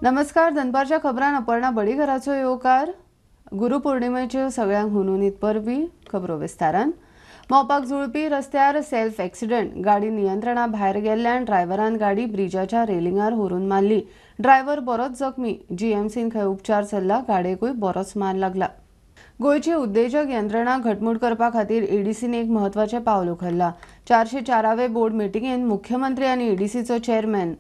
नमस्कार, दनपारच्या खबरान अपर्णा बडीघराचो येवकार. गुरुपौर्णिमेच्यो सगळ्यांक हुनहुनीत परबी. खबरो विस्तारान. मोपाक जुळपी रस्त्यार सेल्फ एक्सिडंट. गाडी नियंत्रणा भायर गेल्ल्यान ड्रायव्हरान गाडी ब्रिजाच्या रेलिंगार व्हरून मारली. ड्रायव्हर बरोच जखमी. जीएमसीन खंय उपचार चल्ला. गाडयेकूय बरोच मार लागला. गोंयची उद्देजक यंत्रणा घटमूट करपा खातीर ईडीसीन एक म्हत्वाचें पावल उखल्लां. 404वे बोर्ड मिटिंगेंत मुख्यमंत्री आनी ईडीसीचो चेअरमॅन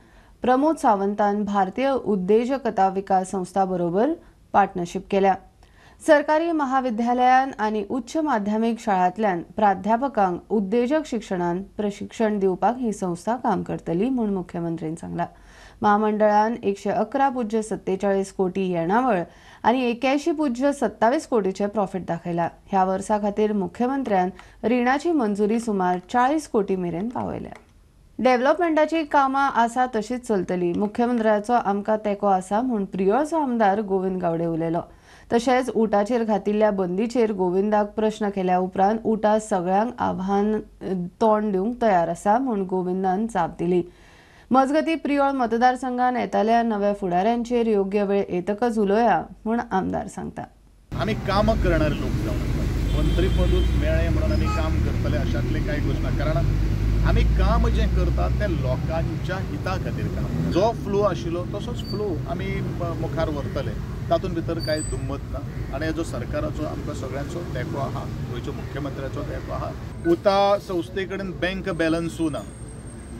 प्रमोद सावंतान भारतीय उद्देजकता विकास संस्था बरोबर पार्टनरशीप केल्या. सरकारी महाविद्यालयान आनी उच्च माध्यमीक शाळांतल्यान प्राध्यापकांक उद्देजक शिक्षणान प्रशिक्षण दिवपाक ही संस्था काम करतली म्हूण मुख्यमंत्र्यान सांगला. महामंडळान 111.47 कोटी येणावळ आनी 81.27 कोटीचे प्रॉफिट दाखयला. ह्या वर्सा खातीर मुख्यमंत्र्यान रिणाची मंजुरी सुमार 40 कोटी मेरेन पावयल्या. डेव्हलपमेंटाची कामां आसा तशीच चलतली. मुख्यमंत्र्याचो आमकां तेंको आसा म्हूण प्रियोळचो आमदार गोविंद गावडे उलयलो. तशेंच उटाचेर घातिल्ल्या बंदीचेर गोविंदाक प्रश्न केल्या उपरांत उटा सगळ्यांक आव्हान तोंड दिवंक तयार आसा म्हूण गोविंदान जाप दिली. मजगती प्रियोळ मतदारसंघान येताल्या नव्या फुडाऱ्यांचेर योग्य वेळ येतकच उलोवया म्हूण आमदार सांगता. आमी कामां करणारे लोक जावन मंत्रीपदूच मेळ्ळें म्हणून आमी काम करतले अशातले कांय गोश्ट ना, कारण आमी काम जें करतात तें लोकांच्या हिता खातीर काम. जो फ्लो आशिल्लो तसोच फ्लो आमी मुखार व्हरतले, तातूंत भितर कांय दुमत ना. आनी जो सरकाराचो आमकां सगळ्यांचो तेंको आहा, गोंयच्या मुख्यमंत्र्याचो तेंको आहा. उता संस्थे कडेन बँक बॅलन्सूय ना.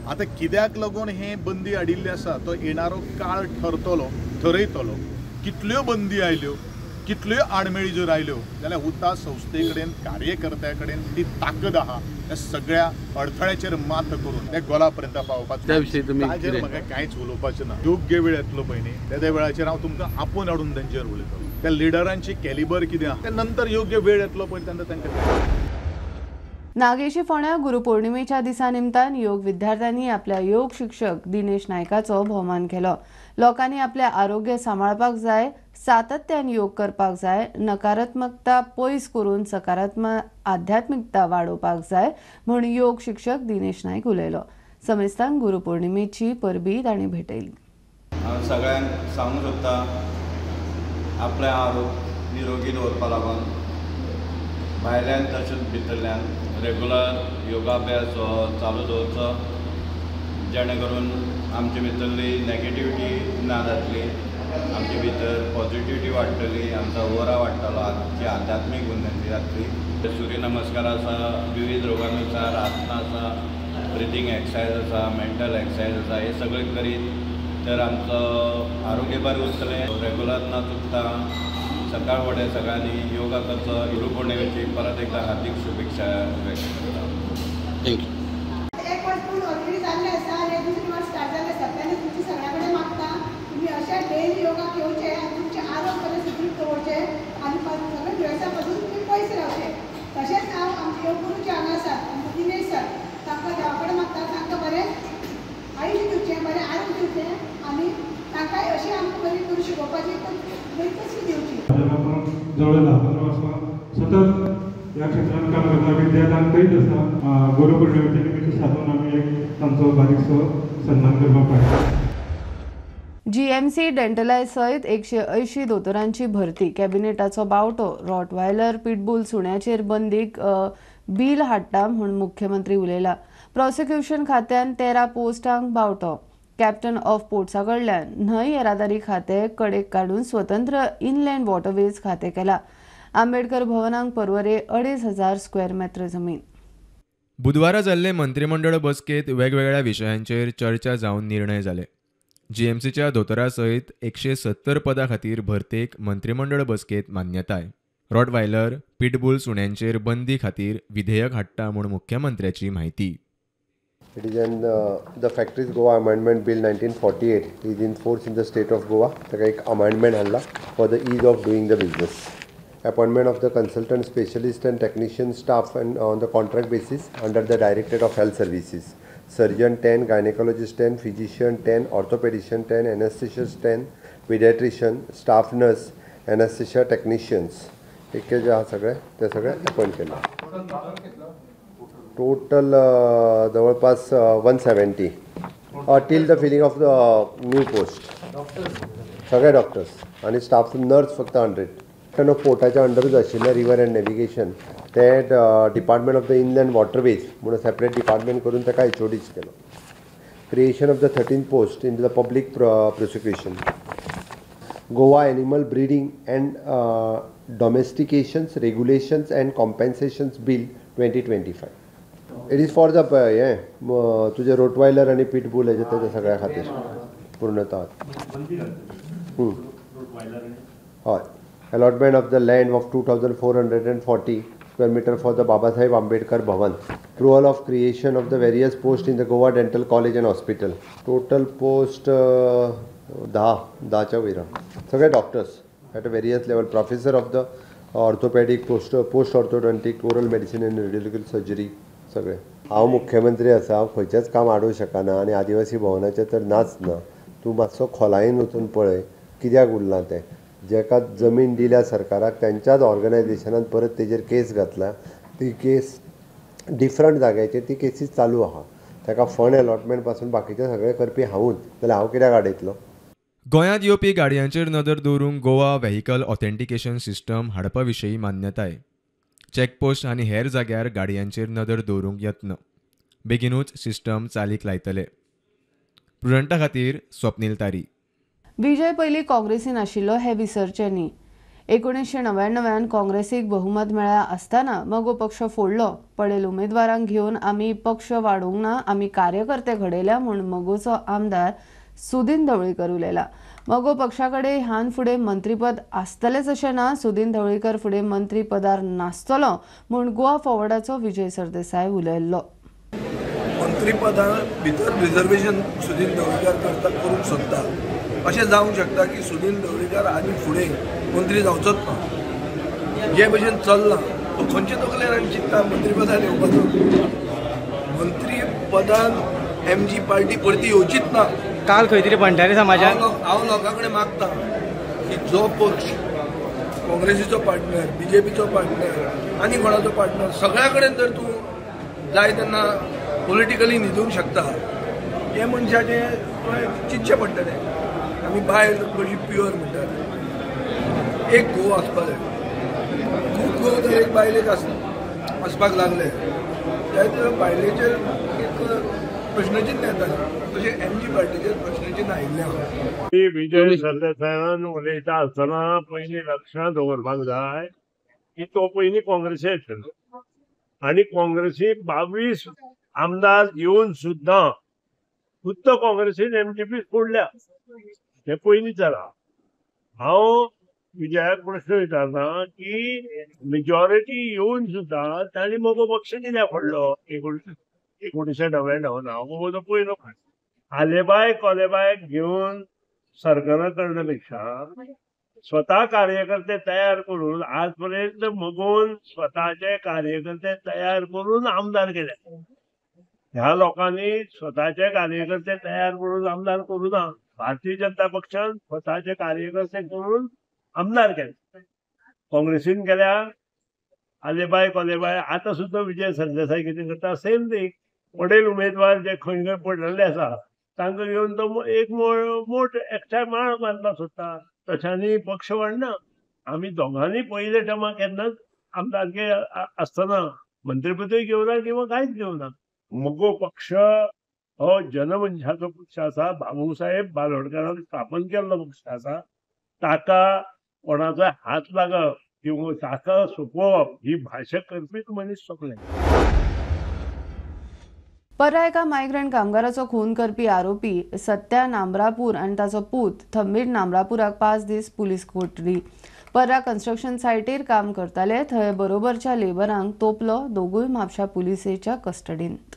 आतां कित्याक लागून हे बंदी हाडिल्ली आसा तो येणारो काळ ठरतलो, ठरयतलो. कितल्यो बंदी आयल्यो, कितल्यो आडमेळी जर आयल्यो जाल्यार उता संस्थे कडेन, कार्यकर्त्या कडेन ती ताकद आहा त्या सगळ्या अडथळ्याचेर मात करून त्या गोला पर्यंत पावपाचो. ताजेर म्हाका कांयच उलोवपाचें ना. योग्य वेळ येतलो पयलीं त्या वेळाचेर हांव तुमकां आपोवन हाडून तांचेर उलयतलो. त्या लिडरांची कॅलिबर कितें आहा त्या नंतर योग्य वेळ येतलो पळय तेन्ना तांकां. नागेशी फोंड्या गुरुपौर्णिमेच्या दिसा निमतान योग विद्यार्थ्यांनी आपल्या योग शिक्षक दिनेश नायकाचो भोवमान केलो. लोकांनी आपले आरोग्य सांबाळपाक जाय, सातत्यान योग करपाक जाय, नकारात्मकता पयस करून सकारात्मक आध्यात्मिकता वाडोवपाक जाय म्हूण योग शिक्षक दिनेश नायक उलयलो. समेस्तांक गुरुपौर्णिमेची परबी तांणी भेटयली. हांव सगळ्यांक सांगूंक सोदता आपलें आरोग्य निरोगी दवरपा लागून भायल्यान तशेंच भितरल्यान रेगुलर योगाभ्यास हो चालू दवरचो, जेणे करून आमचे भितरली नॅगेटिविटी ना जातली, आमचे भितर पॉझिटिविटी वाडटली, आमचो ओरा वाडटलो, आमची आध्यात्मीक उन्नती जातली. सूर्य नमस्कार आसा, विविध रोगानुसार आसनां आसा, ब्रिथींग एक्सरसायज आसा, मेंटल एक्सरसायज आसा, हे सगळें करीत तर आमचो आरोग्य बरें उरतलें. रेगुलर ना चुकता सकाळ फुडें सगळ्यांनी योगा करचो. गुरुपौर्णिमेची परत एकदा हार्दिक शुभेच्छा व्यक्त करता. Thank you. एक वर्स पूर्ण ऑलरेडी जाल्लें आसा आनी दुसरें वर्स स्टार्ट जाल्लें आसा, तेन्ना तुमचे सगळ्या कडेन मागता तुमी अशें डेली योगाक येवचें आनी तुमचें आरोग्य बरें सुदृढ दवरचें आनी सगळ्या दुयेंसां पासून तुमी पयस रावचें. तशेंच हांव आमचे योग गुरू जे हांगा आसात आमकां दिनेश सर, तांकां देवा कडेन मागता तांकां बरें आयुश्य दिवचें, बरें आरोग्य दिवचें आनी तांकांय अशी आमकां बरी करून शिकोवपाची बरी कसली दिवची. जवळ 10-15 वर्सां सतत ह्या क्षेत्रांत काम करता, विद्यादान करीत आसा. गुरुपौर्णिमेचे निमित्त सादून आमी एक तांचो बारीकसो सन्मान करपाक पळयता. जीएमसी डेंटलाय सयत 180 दोतोरांची भरती. कॅबिनेटाचो बावटो रॉटवायलर पिटबूल सुण्याचेर बंदीक बील हाडटा म्हूण मुख्यमंत्री उलयला. प्रॉसिक्युशन खात्यान 13 पोस्टांक बावटो. कॅप्टन ऑफ पोर्ट्सा कडल्यान न्हंय येरादारी खातें कडेक काडून स्वतंत्र इनलँड वॉटरवेज खातें केला. आंबेडकर भवनाक परवरे 2500 स्क्वेअर मेत्र जमीन. बुधवारा जाल्ले मंत्रिमंडळ बसकेंत वेगवेगळ्या विशयांचेर चर्चा जावन निर्णय जाले. जीएमसीच्या दोतोरा सयत 170 पदां खातीर भरतेक मंत्रिमंडळ बसकेंत मान्यताय. रॉटवायलर पिटबूल सुण्यांचेर बंदी खातीर विधेयक हाडटा म्हूण मुख्यमंत्र्याची म्हायती. It is an the Factories Goa Amendment Bill 1948 is in force in the state of Goa. ताका एक amendment हाडला for the ease of doing the business. Appointment of the consultant, specialist and technician staff and on the contract basis under the Directorate of Health Services. Surgeon 10, gynecologist 10, physician 10, orthopedician 10, anesthesist 10, pediatrician, staff nurse, anesthesia technicians. एक जे आहा सगळे ते सगळे appoint केला. Total जवळपास 170. Till the filling of the new post. सगळे doctors आनी staff nurse फक्त 100. ऑफ पोर्टाच्या अंडरूच आशिल्लें रिवर अँड नॅविगेशन तें department of the inland waterways म्हणून सेपरेट डिपार्टमेंट करून ताका एचओडीच केलो. Creation of the 13 post in the public prosecution. Goa animal breeding and domestications regulations and compensations bill 2025. It is for the हें तुजें रोटवायलर आनी pit bull हेजे तेज्या सगळ्या खातीर पूर्णतः. हय. Allotment of the land of 2440 square meter for the Babasaheb Ambedkar Bhavan. Approval of creation of the various posts in the Goa Dental College and Hospital. Total post 10च्या वयर. सगळे doctors at a various level, professor of the orthopaedic, post orthodontic, oral medicine and radiological surgery सगळे. हांव मुख्यमंत्री आसा, हांव खंयचेंच काम आडोवंक शकना आनी आदिवासी भवनाचें तर नाच ना. तूं मातसो खोलायेन वचून पळय कित्याक उरलां तें. जेका जमीन दिल्या सरकाराक तेंच्याच ऑर्गनायझेशनान परत तेजेर केस घातला. ती केस डिफरंट जाग्याचेर ती केसीस चालू आहा. ताका फंड एलॉटमेंट पासून बाकीचें सगळें करपी हांवूच, जाल्यार हांव कित्याक आडयतलो? गोंयांत येवपी गाडयांचेर नदर दवरूंक गोवा व्हेकल ऑथेंटिकेशन सिस्टम हाडपा विशीं मान्यताय. चॅकपोस्ट आनी हेर जाग्यार गाडयांचेर नदर दवरूंक यत्न. बेगिनूच सिस्टम चालीक लायतले. प्रुडंटा खातीर स्वप्नील तारी. विजय पयलीं काँग्रेसीन आशिल्लो हें विसरचें न्ही. 1999 काँग्रेसीक बहुमत मेळ्ळा आसतना मगो पक्ष फोडलो. पडेल उमेदवारांक घेवन आमी पक्ष वाडोवंक ना, आमी कार्यकर्ते घडयल्या म्हूण मगोचो आमदार सुदीन ढवळीकर उलयला. मगो पक्षा कडेन ह्यान फुडें मंत्रीपद आसतलेंच अशें ना, सुदीन ढवळीकर फुडें मंत्रीपदार नासतलो म्हूण गोवा फॉरवर्डाचो विजय सरदेसाय उलयल्लो. मंत्रीपदा भितर रिजर्वेशन सुदीन ढवळीकर करता करूंक सोदता अशें जावंक शकता की सुदीन ढवळीकर आनी फुडें मंत्री जावचोच ना. जे भशेन चल्लां तो खंयचे तकलेन आनी चिंत्ता मंत्रीपदार येवपाचो. मंत्रीपदान एम जी पार्टी परती येवचीच ना. काल खंय तरी भंडारी समाजान हांव लोकां कडेन मागता की जो पक्ष काँग्रेसीचो पार्टनर, बीजेपीचो पार्टनर आनी कोणाचो पार्टनर सगळ्या कडेन जर तूं जाय तेन्ना पॉलिटिकली न्हिदूंक शकता हे मनशाचें तुवें चिंतचें पडटलें. आमी बायल कशी प्युअर म्हणटात, एक घोव आसपाक जाय. खूब घोव जर एक बायलेक आसपाक लागले जाल्यार बायलेचेर एक प्रश्नचिन्ह येता. तशें एम जी पार्टीचेर प्रश्नचिन्ह आयिल्लें आसा. विजय सरदेसायान उलयता आसतना पयलीं लक्षांत दवरपाक जाय की तो पयलीं काँग्रेसी आशिल्लो आनी काँग्रेसी 22 आमदार येवन सुद्दां खुद्द काँग्रेसीन एम जी पी फोडल्या. हें पयलीं जाला. हांव विजयाक प्रश्न विचारता की मेजॉरिटी येवन सुद्दां तांणी मगो पक्ष कित्याक फोडलो 1999? हो पयलो आलेबाय कोलेबाय घेवन सरकारां करण्यापेक्षा स्वतः कार्यकर्ते तयार करून आजपर्यंत मगोन स्वतःचे कार्यकर्ते तयार करून आमदार केले. ह्या लोकांनी स्वतःचे कार्यकर्ते तयार करून आमदार करू ना. भारतीय जनता पक्षान स्वतःचे कार्यकर्ते करून आमदार केले. काँग्रेसीन केल्या आलेबाय कोलेबाय. आतां सुद्दां विजय सरदेसाय कितें करता सेम थिंग. पडेल उमेदवार जे खंय खंय पडलेले आसा तांकां घेवन तो एक मोठ एकठांय माळ मारपाक सोदता. तशांनी पक्ष वाडना. आमी दोगांनी पयले टर्माक केन्नाच आमदारके आसतना मंत्रीपदूय घेवना किंवा कांयच घेवना. मगो पक्ष हो जनमनशाचो पक्ष आसा. बाबूसाहेब बालोडकारान स्थापन केल्लो पक्ष आसा. ताका कोणाचो हात लागप किंवा ताका सोपोवप ही भाशा करपीच मनीस सोंपले. पर्रा एका मायग्रंट कामगाराचो खून करपी आरोपी सत्या नामरापूर आनी ताचो पूत थंबीर नामरापुराक 5 दीस पुलीस कोठडी. पर्रा कन्स्ट्रक्शन सायटीर काम करताले थंय बरोबरच्या लेबरांक तोपलो. दोगूय म्हापशा पुलिसेच्या कस्टडींत.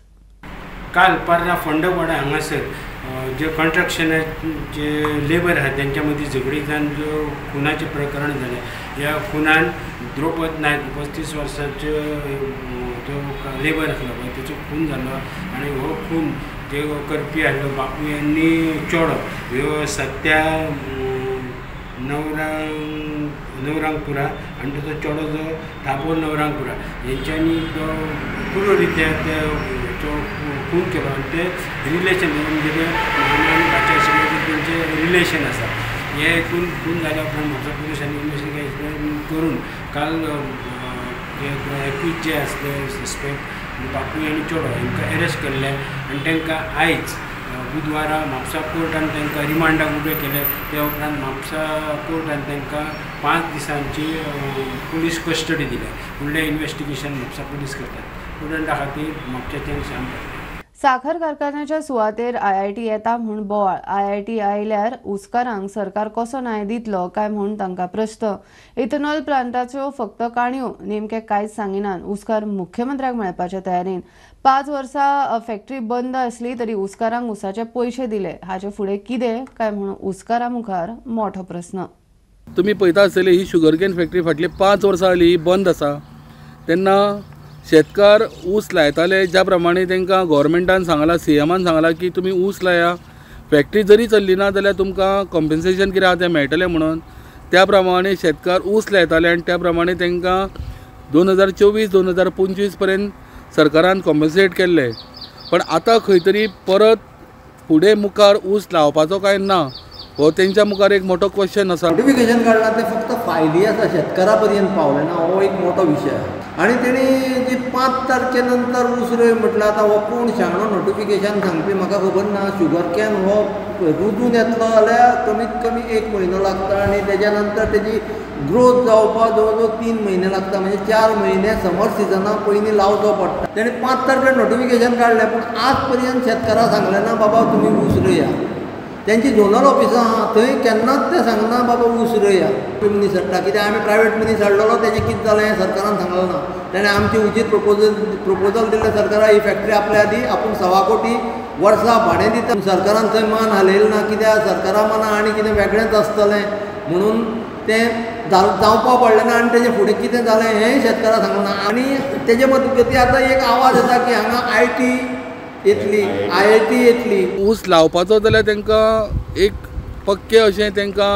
काल पर्रा फोंडवाडा हांगासर जे कन्स्ट्रक्शनाचे लेबर आहात त्यांच्या मदीं झगडी जावन जो खुनाचें प्रकरण जालें, ह्या खुनान द्रौपद नायक 35 वर्सांचे जो लेबर आसलो पळय तेचो खून जालो आनी हो खून जे करपी आसलो बापूय आनी चेडो ह्यो सत्या नवरांगपुरा आनी ताचो चेडो जो थापो नवरांगपुरा हेंच्यांनी तो क्रूर रित्या तो खून केलो आनी ते रिलेशन म्हणजे ते मामा आनी भाचे आशिल्ले तेंचें रिलेशन आसा. हे खून खून जाल्या उपरांत म्हापसा पुलिसांनी इन्वेस्टिगेशन करून काल एक्यूज जे आसले सस्पेक्ट बापूय आनी चेडो हेंकां एरेस्ट केल्ले आनी तांकां आयज बुधवारा म्हापसा कोर्टान तांकां रिमांडाक उबे केले. त्या उपरांत म्हापसा कोर्टान तांकां 5 दिसांची पुलीस कस्टडी दिल्या. फुडलें इन्वेस्टिगेशन म्हापसा पुलीस करतात. स्टुडंटा खातीर म्हापशाच्यान श्याम. साखर कारखान्याच्या सुवातेर आयआयटी येता म्हूण बोवाळ. आयआयटी आयल्यार ऊसकारांक सरकार कसो न्याय दितलो काय म्हूण तांकां प्रश्न. इथेनॉल प्लांटाच्यो फक्त काणयो, नेमके कांयच सांगिनात. ऊसकार मुख्यमंत्र्याक मेळपाच्या तयारेन. 5 वर्सां फॅक्टरी बंद आसली तरी ऊसकारांक ऊसाचे पयशे दिले. हाचे फुडें कितें काय म्हूण ऊसकारा मुखार मोठो प्रस्न. तुमी पळयता आसतले ही शुगरकेन फॅक्टरी फाटली 5 वर्सां जाली ही बंद आसा. तेन्ना शेतकार ऊस लायताले ज्या प्रमाणे तांकां गव्हर्मेंटान सांगलां, सीएमान सांगलां की तुमी ऊस लाया, फॅक्टरी जरी चल्ली ना जाल्यार तुमकां कॉम्पेन्सेशन कितें आसा तें मेळटलें म्हणून. त्या प्रमाणे शेतकार ऊस लायताले आनी त्या प्रमाणे तांकां 2024 2025 पर्यंत सरकारान कॉम्पेन्सेट केल्लें. पण आतां खंय तरी परत फुडें मुखार ऊस लावपाचो काय ना हो तेंच्या मुखार एक मोठो क्वेश्चन आसा. नोटिफिकेशन काडलां तें फक्त फायली आसा, शेतकारा पर्यंत पावलें ना, हो एक मोठो विशय आसा. आनी तेणी जी 5 तारखे नंतर ऊस रोय म्हटल्यार आतां हो कोण शाणो नोटिफिकेशन सांगपी म्हाका खबर ना. शुगर can हो रुजून येतलो जाल्यार कमीत कमी 1 म्हयनो लागता आनी तेज्या नंतर तेजी ग्रोथ जावपाक जवळ जवळ 3 म्हयने लागता, म्हणजे 4 म्हयने समर सिजना पयलीं लावचो पडटा. तेणी 5 तारखेर नोटिफिकेशन काडलें पूण आज पर्यंत शेतकारां सांगलें ना बाबा तुमी ऊस रोया. तेंची झोनल ऑफिसां आहा थंय केन्नाच ते सांगना बाबा ऊस रोया. मनीस हाडटा कित्याक आमी प्रायवेट मनीस हाडलेलो तेजें कितें जालें हें सरकारान सांगलें ना. तेणें आमचें उचीत प्रोपोजल दिलें सरकाराक, ही फॅक्टरी आपल्या आदी आपूण 1.25 कोटी वर्सा भाडें दिता. सरकारान थंय मान हालयलें ना कित्याक सरकारा मना आनी कितें वेगळेंच आसतलें म्हणून तें जावपाक पडलें ना. आनी तेजें फुडें कितें जालें हेंय शेतकाराक सांगलें ना. आनी तेजे मदगती आतां एक आवाज येता की हांगा IT येतली, आयआयटी येतली. ऊस लावपाचो जाल्यार तांकां एक पक्कें अशें तांकां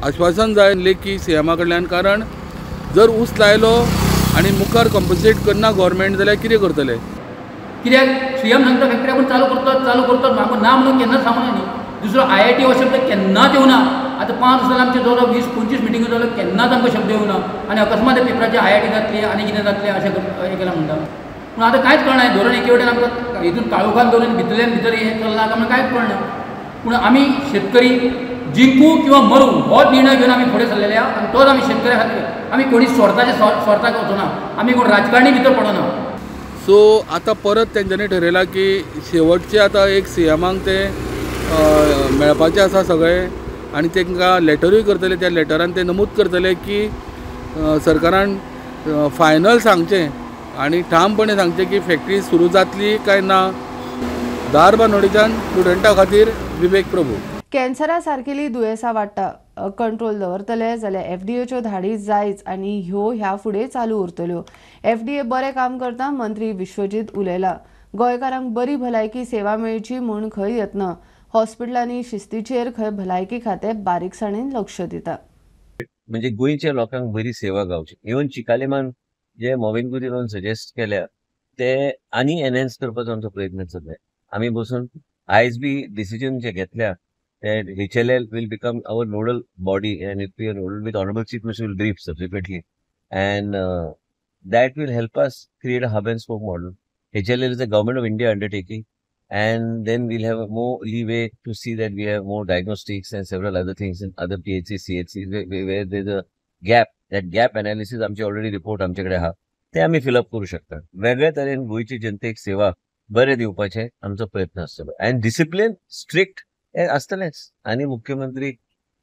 आश्वासन जाय लेखी सीएमा कडल्यान, कारण जर ऊस लायलो आनी मुखार कॉम्पन्सेट करना गव्हर्मेंट जाल्यार कितें करतले? कित्याक सीएम सांगता फॅक्टरी आपूण चालू करतात चालू करतात, म्हाका ना म्हणून केन्नाच सांगूना न्ही. दुसरो आयआयटी हो शब्द केन्नाच येवना. आतां 5 वर्सां आमचे जवळ जवळ 20-25 मिटिंगो जाल्यो, केन्नाच आमकां शब्द येवना. आनी अकस्मात पेपराचे आयआयटी जातली आनी कितें जातलें अशें हें केलां म्हणटा. पूण आतां कांयच कळना, धोरण एके वटेन आमकां हितून काळोखान दवरून भितरल्यान भितर हें चल्लां काय म्हणून कांयच कळना. पूण आमी शेतकरी जिंकू किंवा मरू होच निर्णय घेवन आमी फुडें सरलेले आहा आनी तोच आमी शेतकऱ्या खातीर आमी कोणी स्वार्थाचे स्वार्थाक वचना, आमी कोण राजकारणी भितर पडना. सो आतां परत तेंच्यांनी ठरयलां की शेवटचे आतां एक सीएमाक ते मेळपाचें आसा सगळे आनी तांकां लेटरूय करतले. त्या लेटरान ते नमूद करतले की सरकारान फायनल सांगचें आनी ठामपणे सांगचें की फॅक्टरी सुरू जातली काय ना. धारबांदोडेच्यान स्टुडंटा खातीर विवेक प्रभू. कॅन्सरा सारकेली दुयेंसां वाडटा, कंट्रोल दवरतले जाल्यार एफडीएच्यो धाडी जायच आनी ह्यो ह्या फुडें चालू उरतल्यो. एफडीए बरें काम करता, मंत्री विश्वजीत उलयला. गोंयकारांक बरी भलायकी सेवा मेळची म्हूण खंय यत्न, हॉस्पिटलांनी शिस्तीचेर खंय भलायकी खातें बारीकसाणेन लक्ष दिता. म्हणजे गोंयच्या लोकांक बरी सेवा गावची. इवन चिकालीमान जे मोविन गुदिन्होन सजेस्ट केल्या ते आनी एनहेन्स करपाचो आमचो प्रयत्न चल्लाय. आमी बसून आयज बी डिसिजन जे घेतल्या ते HLL will become our nodal body and it be a nodal with honourable chief minister will brief subsequently and that will help us create a hub and spoke model. HLL is a government of India undertaking and then we'll have more leeway to see that we have more diagnostics and several other things in other PHC, CHC where there's a gap. That gap analysis आमचे already report आमचे कडेन आहा, ते आमी fill up करू शकता. वेगळ्या तरेन गोंयची जनतेक सेवा बरे दिवपाचे आमचो प्रयत्न आसतलो आनी डिसिप्लीन स्ट्रिक्ट हे आसतलेंच. आनी मुख्यमंत्री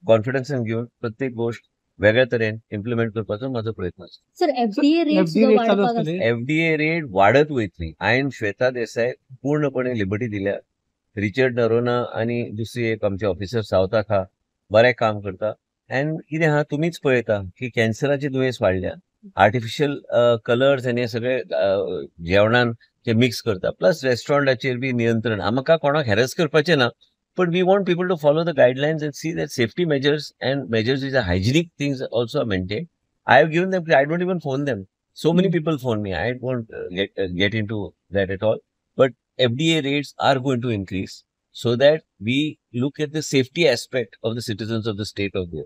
कॉन्फिडन्सान घेवन प्रत्येक गोष्ट वेगळ्या तरेन इम्प्लिमेंट करपाचो म्हाजो प्रयत्न आसा. सर, एफडीए रेट सुद्दां एफडीए रेट वाडत वयतली. हांवें श्वेता देसाय पूर्णपणे लिबर्टी दिल्या. रिचर्ड नरोना आनी दुसरी एक आमचे ऑफिसर सावथाक आहा, बरें काम करता. एंड कितें आहा तुमीच पळयता की कॅन्सराचे दुयेंस वाडल्या, आर्टिफिशियल कलर्स आनी हे सगळे जेवणान जे मिक्स करता, प्लस रेस्टॉरंटाचेर बी नियंत्रण. आमकां कोणाक हॅरस करपाचें ना, But we want people to follow the guidelines and see that safety measures and measures which are hygienic things also are maintained. I have given them, I don't even phone them. So many people phone me. I won't get into that at all. But FDA rates are going to increase so that we look at the safety aspect of the citizens of the state of Goa.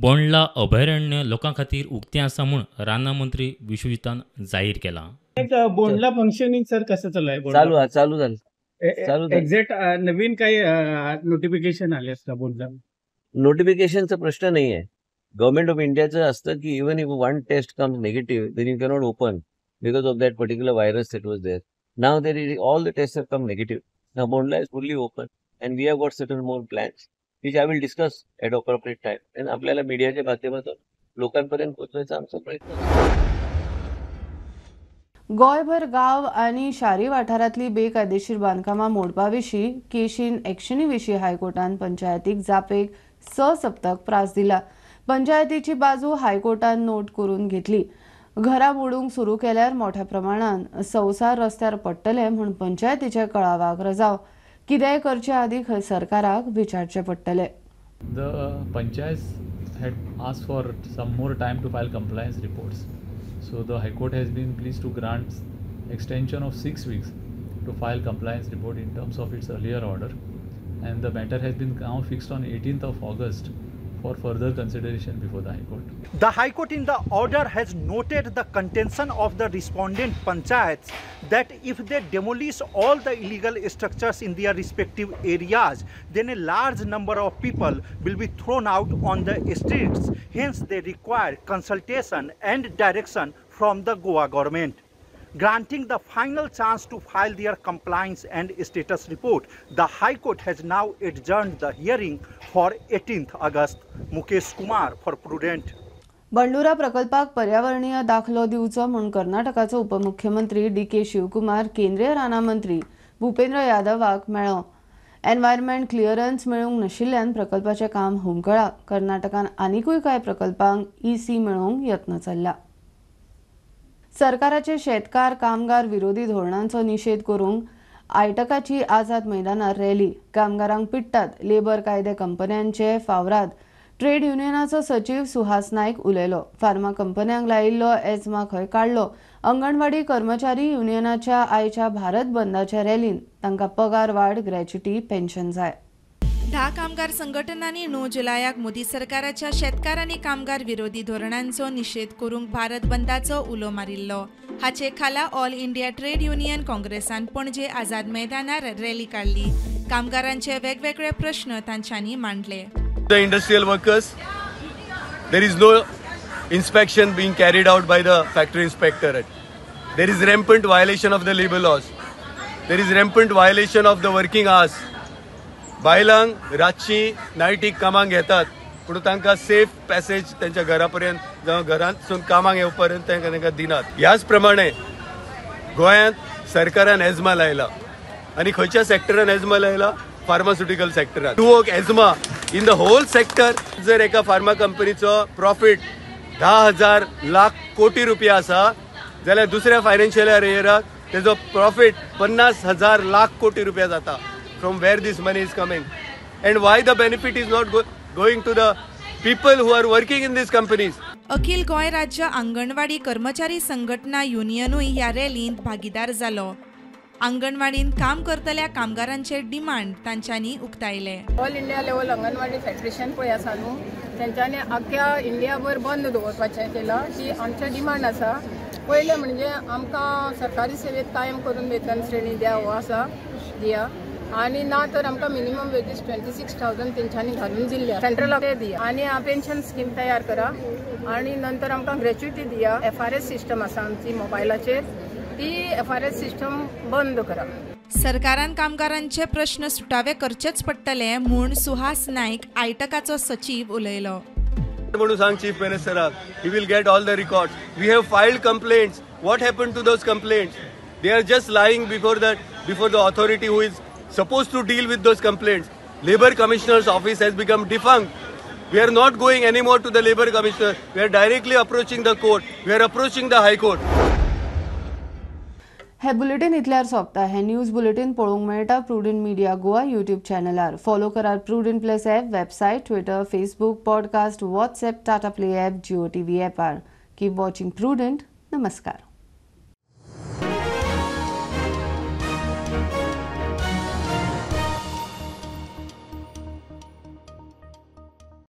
Bondla अभयारण्य लोकां खातीर उक्तें आसा म्हूण रानां मंत्री विश्वजितान जाहीर केलां. बोंडला फंक्शनिंग सर कसं चालू आहे? चालू आहे, चालू झालं. एक्झॅक्ट नवीन काही नोटिफिकेशन आले असतं बोंडला? नोटिफिकेशनचा प्रश्न नाही आहे. गव्हर्नमेंट ऑफ इंडियाचं असतं की even if one test comes negative then you cannot open because of that particular virus that was there. Now there is all the test have come negative. Now Bondla is fully open and we have got certain more plans which I will discuss at appropriate time. And आपल्याला मीडियाच्या माध्यमातून लोकांपर्यंत पोहोचवायचा आमचा प्रयत्न. गोंयभर गांव आनी शारी वाठारांतली बेकायदेशीर बांदकामां मोडपा विशीं केशीन एक्शनी विशीं हायकोर्टान पंचायतीक जापेक 6 सप्तक प्रास दिला. पंचायतीची बाजू हायकोर्टान नोट करून घेतली. घरां मोडूंक सुरू केल्यार मोठ्या प्रमाणान संवसार रस्त्यार पडटले म्हूण पंचायतीच्या कळावाक रजाव. कितेंय करचे आदीं खंय सरकाराक विचारचें पडटलें. The panchayat had asked for some more time to file compliance reports. So the High Court has been pleased to grant extension of 6 weeks to file compliance report in terms of its earlier order, and the matter has been now fixed on 18th of August for further consideration before the High Court. The High Court in the order has noted the contention of the respondent panchayats that if they demolish all the illegal structures in their respective areas, then a large number of people will be thrown out on the streets. Hence, they require consultation and direction from the Goa government. Granting the final chance to file their compliance and status report, the High Court has now adjourned the hearing for 18th August. Mukesh Kumar for Prudent. Bandura प्रकल्पाक पर्यावरणीय दाखलो दिवचो म्हूण कर्नाटकाचो उपमुख्यमंत्री DK. Shivkumar केंद्रीय रानां मंत्री भूपेंद्र यादवाक मेळ्ळो. एनवायरमेंट क्लिअरन्स मेळूंक नाशिल्ल्यान प्रकल्पाचें काम हुमकळा. कर्नाटकान आनिकूय कांय प्रकल्पांक ईसी मेळोवंक यत्न चल्ला. सरकाराचे शेतकार कामगार विरोधी धोरणांचो निशेध करूंक आयटकाची आझाद मैदानार रॅली. कामगारांक पिडटात लेबर कायदे कंपन्यांचे फावराद. ट्रेड युनियनाचो सचीव सुहास नायक उलयलो. फार्मा कंपन्यांक लायिल्लो एजमा खंय काडलो. अंगणवाडी कर्मचारी युनियनाच्या आयच्या भारत बंदाच्या रॅलीन तांकां पगार वाड, ग्रॅच्युटी, पेन्शन जाय. 10 कामगार संघटनांनी 9 जुलयाक मोदी सरकाराच्या शेतकार आनी कामगार विरोधी धोरणांचो निशेध करूंक भारत बंदाचो उलो मारिल्लो. हाचे खाला ऑल इंडिया ट्रेड युनियन काँग्रेसान पणजे आझाद मैदानार रॅली काडली. कामगारांचे वेगवेगळे प्रश्न तांच्यांनी मांडले. The industrial workers, there is no inspection being carried out by the factory inspectorate. There is rampant violation of the labor laws. There is rampant violation of the working hours. बायलांक रातची नायटीक कामाक घेतात पूण तांकां सेफ पॅसेज तांच्या घरा पर्यंत जावं घरांतसून कामाक येवपर्यंत तांकां तांकां दिनात. ह्याच प्रमाणे गोंयांत सरकारान एजमा लायला आनी खंयच्या सेक्टरान एजमा लायला? Pharmaceutical सेक्टरान. To work ESMA in the whole sector. जर एका फार्मा कंपनीचो प्रॉफिट 10,000 लाख कोटी रुपया आसा जाल्यार दुसऱ्या फायनान्शियल इयराक तेजो प्रॉफिट 50,000 लाख कोटी रुपया जाता. From where this money is coming and why the benefit is not going to the people who are working in these companies. अखिल गोंय राज्य आंगणवाडी कर्मचारी संघटना युनियनूय ह्या रॅलींत भागीदार जालो. आंगणवाडींत काम करतल्या कामगारांचे डिमांड तांच्यांनी उक्तायले. All India level anganwadi federation पळय आसा न्हू, तेंच्यांनी आख्ख्या इंडियाभर बंद दवरपाचें केलां. ही आमचें डिमांड आसा. पयलें म्हणजे आमकां सरकारी सेवेंत कायम करून वेतन श्रेणी द्या हो आसा दिया, आनी ना तर आमकां मिनिमम वेजीस 26,000 तेंच्यांनी घालून दिल्ली सेंट्रल दिया, आनी पेन्शन स्कीम तयार करा, आनी नंतर आमकां ग्रॅच्युटी दिया. FRS system आसा आमची मोबायलाचेर, ती FRS system बंद करा. सरकारान कामगारांचे प्रश्न सुटावे करचेच पडटले म्हूण सुहास नायक आयटकाचो सचीव उलयलो. म्हणून सांग chief मिनिस्टराक, he will get all the records. We have filed complaints. What happen to those complaints? They are just lying before the authority who is supposed to deal with those complaints. Labor Commissioner's office has become defunct. We are not going anymore to the Labor Commissioner. We are directly approaching the court. We are approaching the High Court. हे bulletin इतल्यार सोंपता. हे news bulletin पळोवंक मेळटा Prudent Media Goa YouTube चॅनलार. Follow करात Prudent plus app, website, Twitter, Facebook, podcast, WhatsApp, Tata Play app, Jio TV ॲपार. Keep watching prudent. नमस्कार.